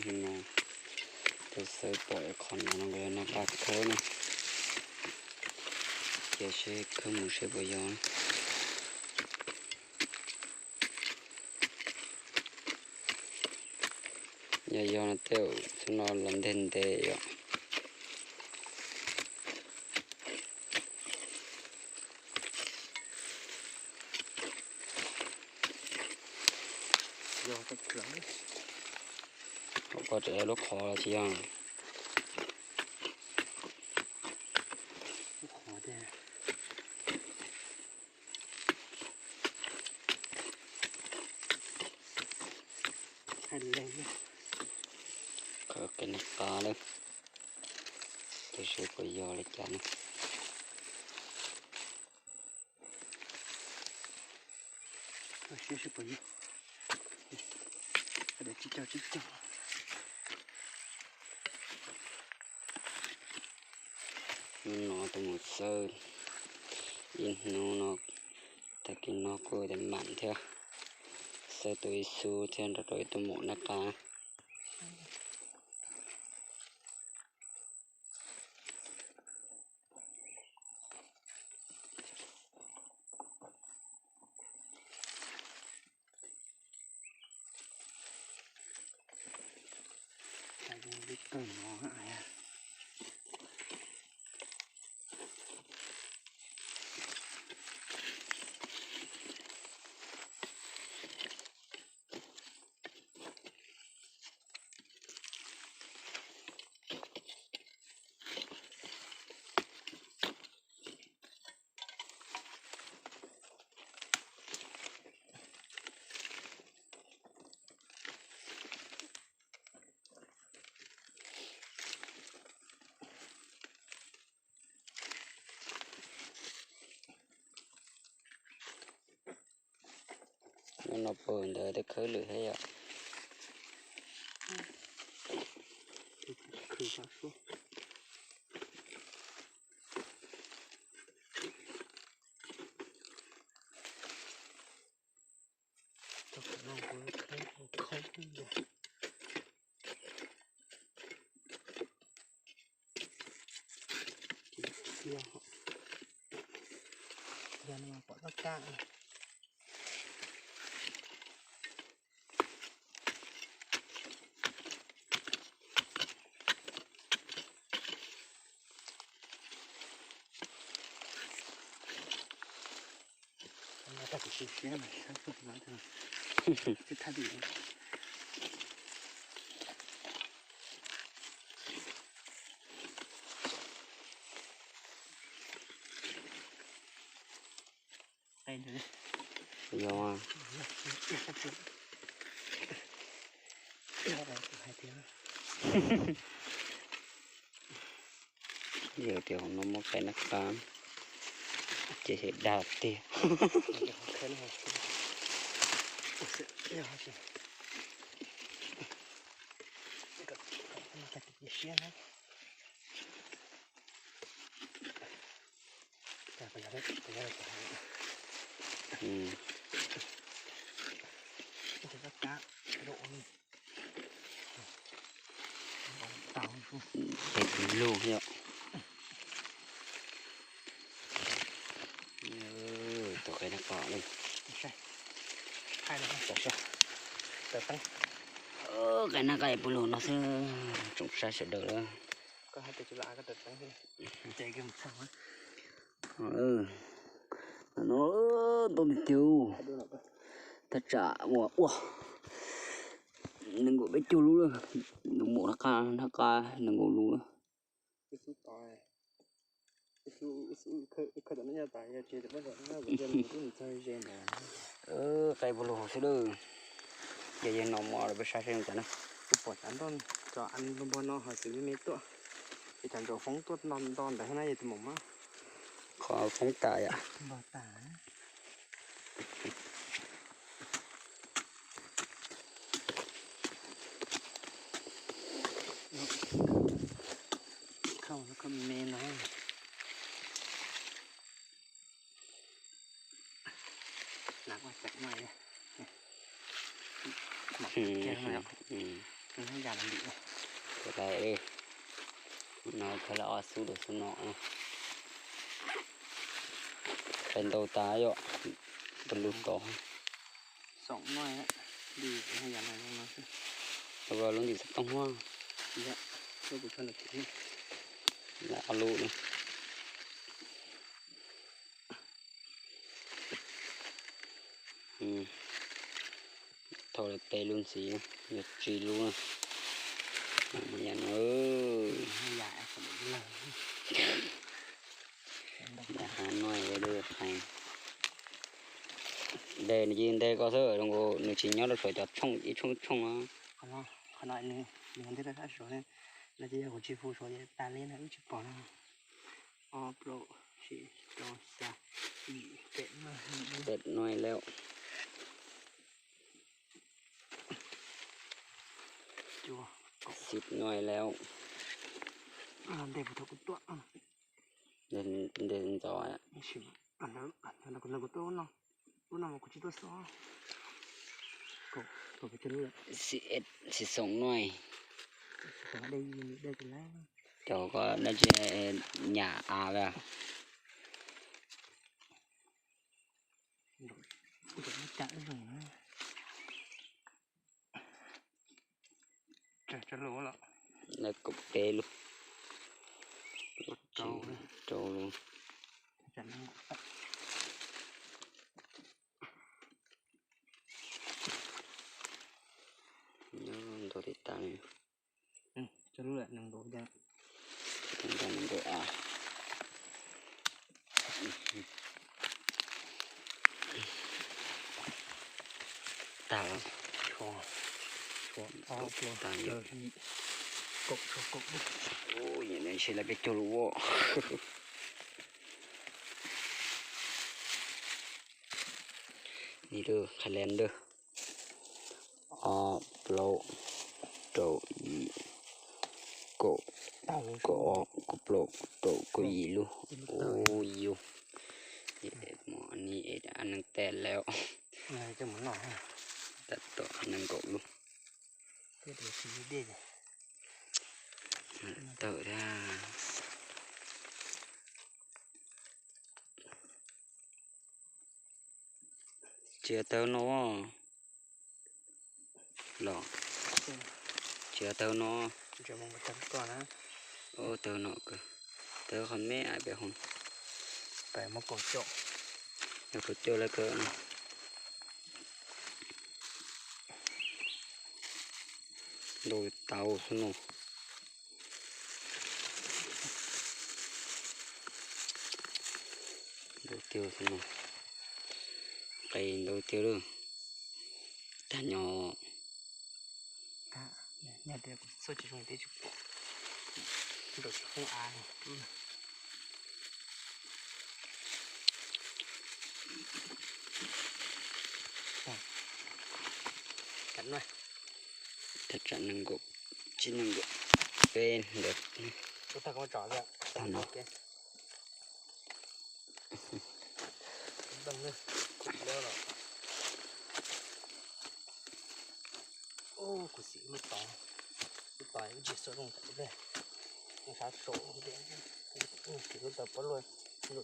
No, tus xawb pom qhov no no nkawd yog nab qa khawb na. Cia seb khawb mus seb puas yog. Yog yog no tej zaum txhua no los nteg ntev yom. Kom koj tseem lub qhov los tsis yog. Khawb qe nab qa lawm, tab sis puas yog li cas na. Hnub no tus mus xawb ib hnub no, tag kis no kuj mam thiab, xawb tus ib xub thiab nrog rau ib tug maum nab qa. Nyob no pw ntawd tej khawb lwm thiab yom. Yog no pom txoj kab. Yog, yog tias hauv no muaj qe nab qa, ces dag tiag. Ces lug yom. Tus qe nab qa li. Qe nab qa puag lug no xwb, tsoom saib sawv daws lawm. No ntau tiag tiag. Thaj tsam uas ua nees nkaum peb caug lub lawm, nws mus nab qa, nab qa nees nkaum lub lawm. Qe puag lug xwb lawm. Ces yog no mus peb saib seb cas na. Kuv pom cov ntoo, cov av npog no ho xws li me tuaj, ces cov ntsaum foob tuaj nto nto ntawd thiab na yog tus maum mab. Qhov foob tas yom. Khau me no. Nav kuj tseem no, Ua tas li, no khaws lawm ob xub rau xub no. Peb ntau tas yom, peb lub tod. Lub ntawm xov tooj huab. Lawm ob lub no. Thauj lawm peb lub ntxiv, yog tsib lub na. Yam no, yam no nteg nws cia li nteg ko xwb, zoo nkaus nws tsis nyob rau saum cov tshooj ib tshooj tshooj no. Qhov no nws nteg rau sab saud ne, no ces yog kuv tsis fu saud ces tas li no wb tsis pom no. Ob plaub tsib rau xya yim peb nuj, peb nuj lawm. Xib nuj lawm. Ntej puas thaum kuv tuaj, ntej ntxov. Kuv tuaj lub no, lub no mas kuv tsis tuaj xwb. Xib xoom nuj. Cov ko dab tsi, nyam av. Kaum peb lub, rau lub. Nyob ntau tib tas li. Nees nkaum av. Tag los. Ua, ntshe lawv peb caug lub ua. Ni lub qhia li ntawd. Ob, plaub, rau, yim, kaum, kaum ob, kaum plaub, kaum rau, kaum yim lub. Ua yus, ni nees tais lawm. Tab tom nees nkaum lub. Tawm thiab. Tsis yog tawg no los? Tsis yog tawg no. Tawg no, tawg qhov me ai peb hov. Yog kaum cuaj lawm kawg. Ntau tau xwb no. Ntau tiag xwb no. Qis ntau tiag lawm. Tag nyo. Thaj tsam nees nkaum tsib nees nkaum peb ntawd. Tag no. Kuv xim lub tod, lub tod ib tsis xua zoo tam ib pliag, sab saum lub tod pob luaj zoo no.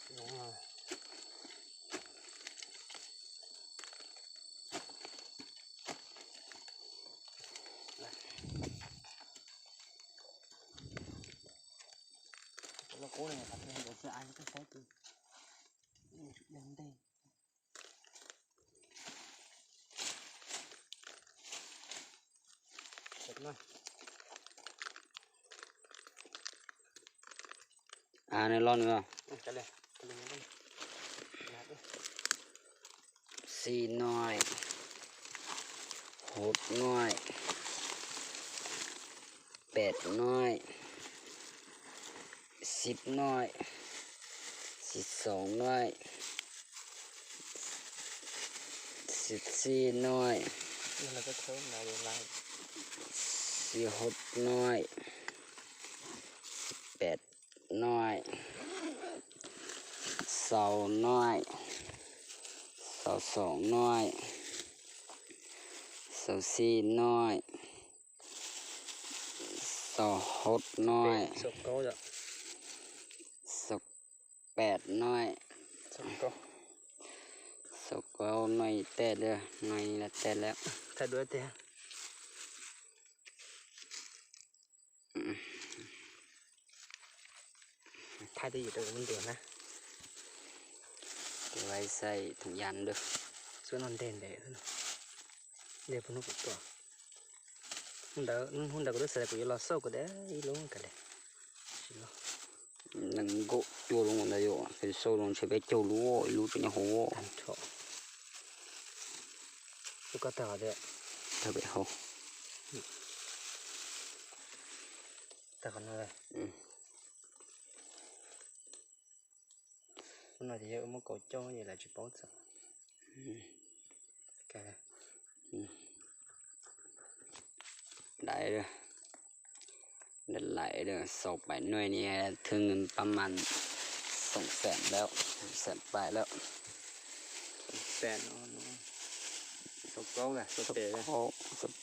Cov loj kub no qhov twg nkaus xwb, ai koj saib tus, ntej. Av no loj no. Xib nuj, hub nuj, peb nuj, xib nuj, xib xoom nuj, xib xib nuj, xib hub nuj, xib peb nuj, xaus nuj, xaus xoom nuj, xaus xib nuj, Tau hauv no, xaus pem no, xaus kaub no tej, no tej lawm. Thaij twj ywm rau kuv muab ntuas na. Tus vais xaij thoom yas ntawd. Xwb no nteg ntev, nteg puag hnub kuv tuaj. Hnub ntawd kuv twb xav tias kuv yuav los xauj kuv tias ib lub kav liam. Nees nkaum cuaj lub ntawd yom, xauj los ntshe peb caug lub, ib lub tseem nyob hauv. Lub ko tag qhov twg? Tag pem hauv. Tag qhov no. Lub no ces yog wb muab kaus coj ces lawv tsis paub txog. Dai, dai laim, xaus pem nuj ni, thwj pab mas xoom xees lawm, xoom xees pais lawm. Xaus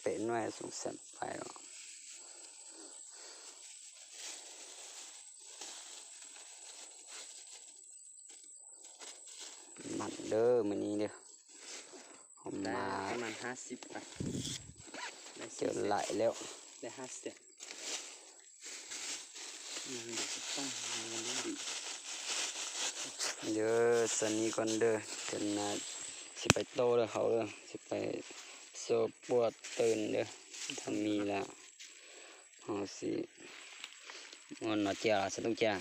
pem nuj xoom xees pais lawm. Mam dawb me ni dawb. Mas cawm laim lawm. Yog xa ni koj ntawd ces na, tsis pais tau lawm hauv lawm, tsis pais xauj puag tawm ntawd, tag mi lawm. Ho xij, muab no cia los xov tooj cia.